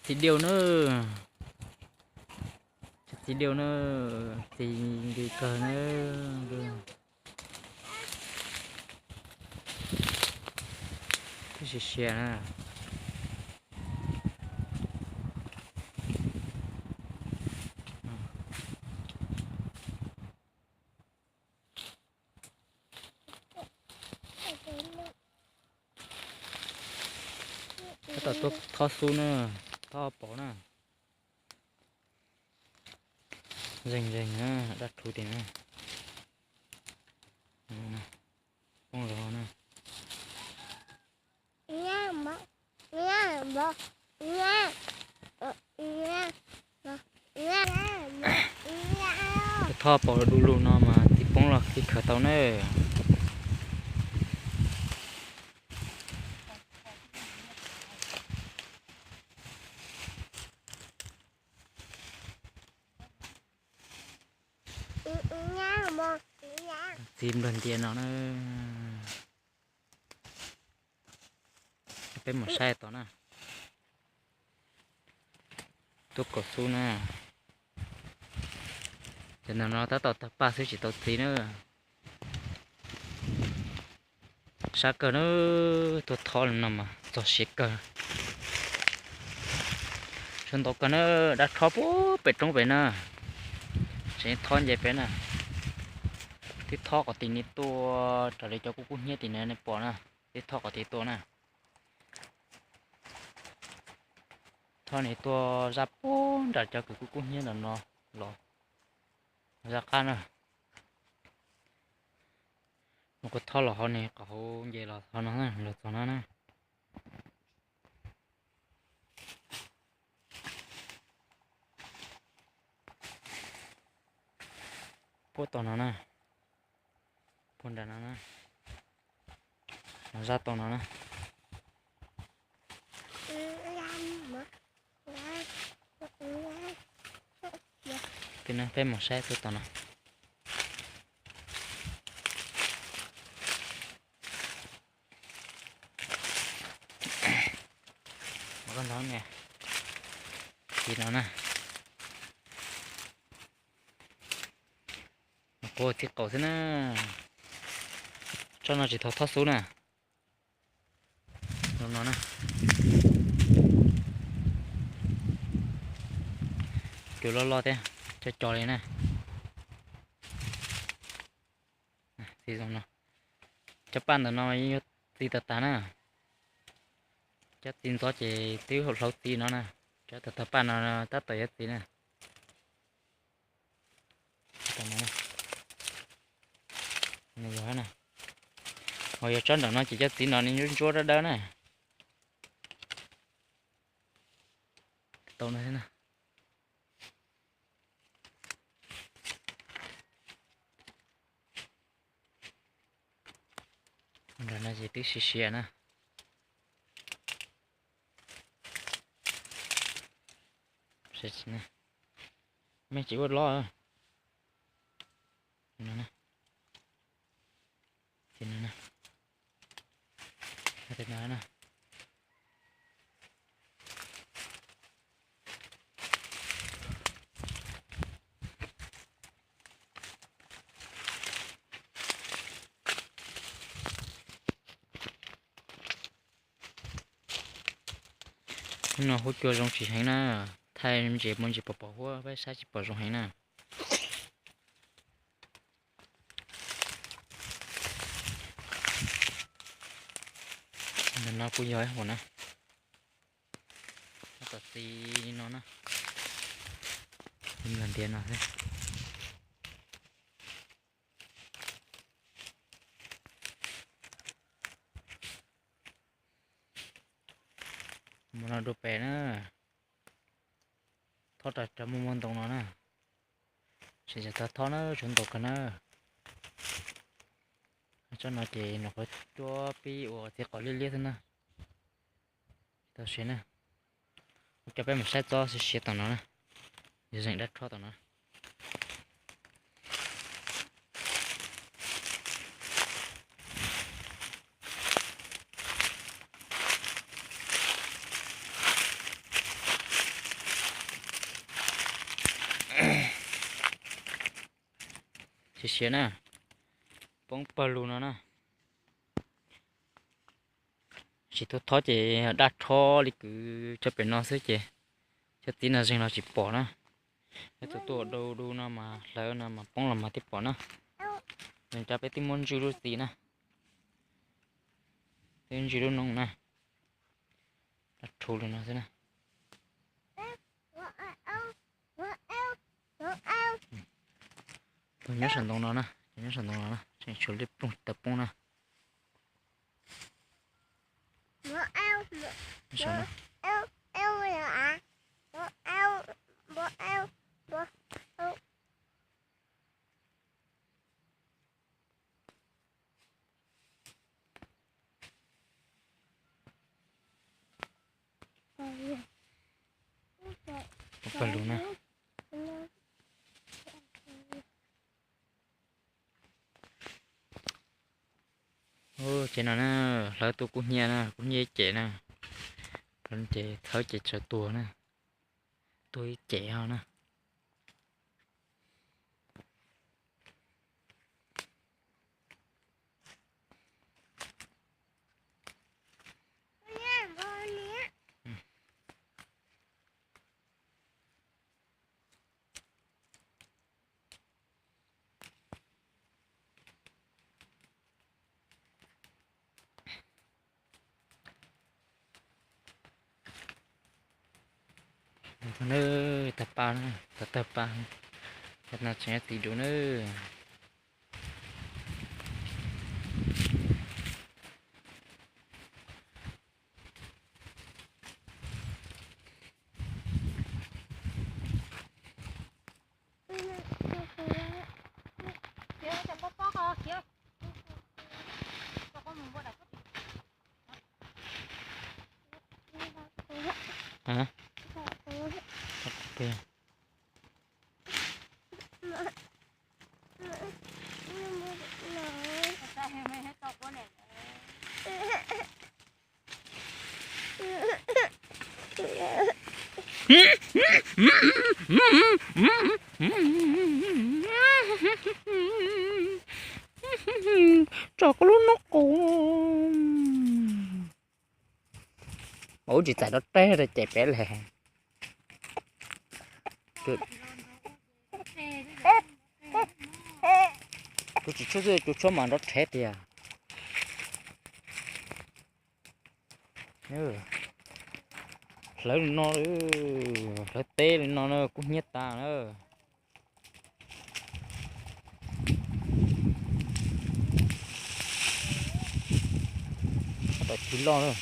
Txiv diaus na, txiv diaus na, txiv nti kawg na, twb sia sia na. Tab tom tuaj thob xub na, thob pov na. Zeeg zeeg na, dab rhuv tiag na. Poob zog na. Tus thob pov du lug no mas txiv poob los khi khawv tau na. Txiv nplawg ntias no na. Peb mus saib tom na. Tuaj kaum xub na. Ces ntawm no tab tom tawg paj xwb tsis tau txiv na. Sab kawg na, tuaj thob no mas txog siav kawg. Sab ntau kawg na, dab rhob puag pem roob pem na. Tseem thob nce peb na. Twb thob kom tim ni tuaj raws li cov kub kub hnyiab tim no nej pom na. Twb thob kom tim tuaj na. Thob ni tuaj zaj puag nram cov kws kub kub hnyiab ntawm no los zaj qab na. Mus kuv thob los hauv ni, qhov hauv nce los hauv no na, los txog no na. Puag tom no na, puag nram no na, zaj tom no na. Peb mus saib puag tom no. Mus koj ntog ne, txiv no na. Kuv txiv qaum xwb na. Tsob no tsis tau thob xub na. Zoo no na. Cua loj loj thiab, cov cos li na. Txiv zoo no. Cov paj ntawm no yeej yuav txiv tag tag na. Cov txiv ntxov ces twb hlauv txiv no na. Cov tag tag paj no tab tom yuav txiv na. Ho yog tsob nram no ces cov txiv no nws ntsuab ntsuab dawb dawb na. Tau no thiab na. Nram no ces twb siav siav na. Mej tsis ua loj. Hnub no huab cua zoo tsis heev na, thaij ntses muaj ntsis pos pos huab peb saib tsis pom zoo heev na. Ntawm no kuj yog ib hom na. Tab tom txiv no na. Txiv ntiav no xwb. Mus no dua pem na. Thob rau cov muaj muaj ntoo no na. Tsis tau thob na, tshuav ntoo kawg na. Tsob no ces nyuam qhuav cuab pib ua txiv qaum liab liab xwb na. Tau siav na. Ua coj peb mus saib tsob siav siav tom no na. Yog zeem dab rhob tom no. Siav na, poob pawg lug no na. Tsis tuaj thob ces daj rho li kwv cov pem no xwb ces cov txiv no zeeg los tsis pom na. Yog tus tuaj du du no mas hlawv no mas poob los mas thiaj pom na. Nws cov peb twb muab ntswj lub txiv na, twb ntswj lub noob na. Daj rhu li no xwb na. Tus nyob saum ntoo no na, tus nyob saum ntoo no na, tseem tshuav lub plooj tawv poob na. Pawg lug na. Ces no na, hlawv tuaj kub hnyiab na, kub hnyiab cem na. Ces txhawb ces tsawv tuag na, tuag ib cem ho na. Tag pa, tag tawg pa, no tseem tiv dua na. Tso koj lub noob qus. Ua tsis txais rov reg rau ces peb le. Kuv tsis tshuab xwb, kuv tshuab mas nrov rhev tiag. Hlawv li no, hlawv teb li no na, kub hnyiab tas na. Tau tsis loj na.